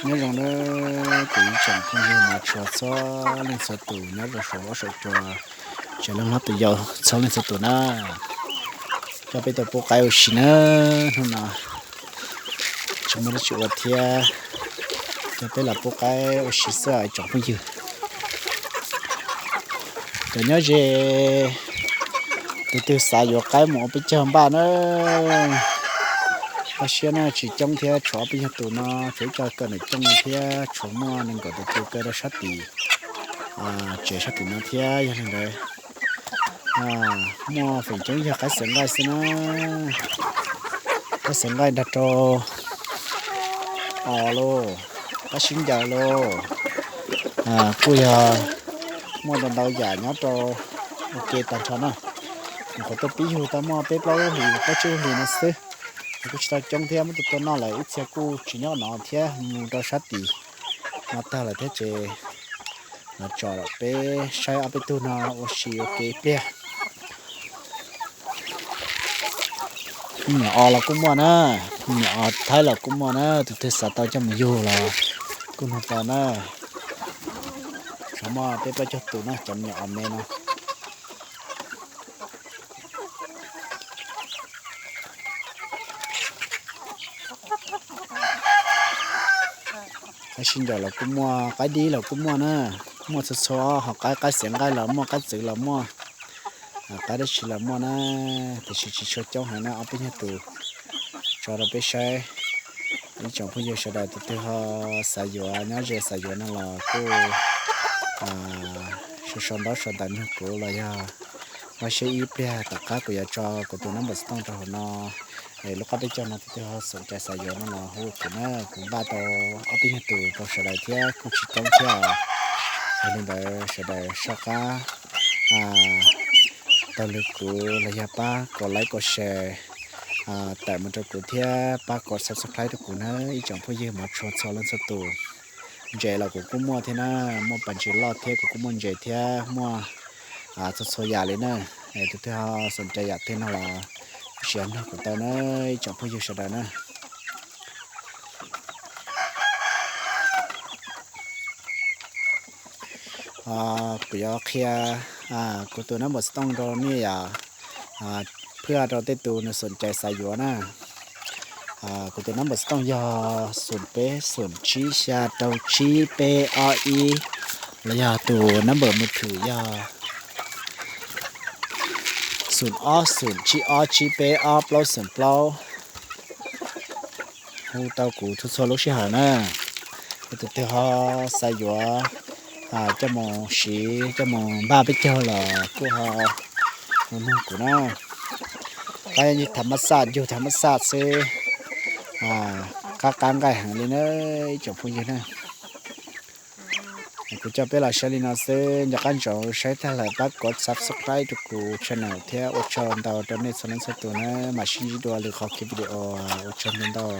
Nyob zoo na, kuv ib tsoom phooj ywg mos tshua txhua leej txhua tus nyob rau saum huab saum cua, tsev neeg hlob tus yau txhua leej txhua tus na, coj peb tau pub qaib ua si na. Hnub no tsis muaj dab tsi ua thiab, coj peb los pub qaib ua si xwb ib tsoom phooj ywg. Cov nyob ze, tus twg xav yuav qaib mus ua peb caug npaj na. Koj siab na, tsis coob thiab, tshuav ob peb nyuag tus no, tshuav ib co kaw nam coob no thiab, tshuav muaj nees nkaum tus kaw rau sab tim tsev sab tim no thiab. Yog li ntawd, muaj feem coob yog qaib xav nqaij xwb na. Qaib xav nqaij nrog rau os lauj, qaib sib ncaws lauj, kuj yog muaj ntau ntau yam nyob rau ua ke tag nrho na. Nyuam qhuav tuaj pib yug tau muaj peb plaub lub hlis plaub tsib lub hlis no xwb, kuj tsis tau coob thiab, muab tua tua noj lawm ib txhia kuj tsis nyob no thiab, mus rau sab tim no tag lawm thiab ces los tso peb saib ob peb tug no ua si ua ke ib pliag. Me nyuam os los kuj muaj na, me nyuam os thaib los kuj muaj na, tus twg xav tau coj mus yug los kuj nug tau na. Tshuav muaj peb plaub caug tus no cov me nyuam os me no. Qaib sib ncaws los kuj muaj, qaib dib los kuj muaj na, muaj txhua txhua, ho qaib qaib xav nqaij los muaj, qaib txwv los muaj, qaib dab tsi los muaj na, tiam sis tsis tshua coob heev na, ob peb nyuag tus tso rau peb saib. Ib tsoom phooj ywg sawv daws tus twg ho xav yuav, nyob ze xav yuav no los kuj sau sau ntaub sau ntawv nug kuv los yog ua siab ib pliag tom qab kuv yuav tso kuv tus nab npawm xov tooj rau hauv no. Es lub qab peb caug no tus twg ho xom cai xav yuav no los hu kuv na, kuv npaj tau ob peb nyuag tus rau sawv daws thiab, kuj tsis coob thiab. Yog li ntawd sawv daws soj qab taug lw kuv los yog pab kom like kom share tawm mus rau kuv thiab pab kom subscribe rau kuv na ib tsoom phooj ywg mov tshua txhua leej txhua tus. Ntses los kuv kuj muaj thiab na, muaj pas ntses loj thiab kuv kuj muaj ntses thiab, muaj txhua txhua yam li na. Tus twg ho xom cai yam twg no los sim nug kuv tau na ib tsoom phooj ywg sawv daws na. Kuv yuav qhia kuv tus nab npawm xov tooj rau nej yom, phwj rau tej tus nws xom cai xav yuav na. Kuv tus nab npawm xov tooj yog xoom peb xoom tsib xya rau tsib peb ob ib, los yog tus nab npawm mus thwm yog xoom ob xoom tsib ob tsib peb ob plaub xoom plaub. Hu tau kuv txhua txhua lub sij hawm na. Yog tus twg ho xav yuav coj mus siv coj mus npaj peb caug los kuj ho hu nug kuv na. Qaib tham mab xaj, yug tham mab xaj xwb, qab qab nqaij heev li na ib tsoom phooj ywg na. Kuv coj peb los saib li no xwb, nco qab ntsoov saib tag lawm pab kom subscribe rau kuv channel thiab ua tsaug ntau rau nej txhua leej txhua tus na, mam sib ntsib dua lwm qhov video, ua tsaug ntau ntau.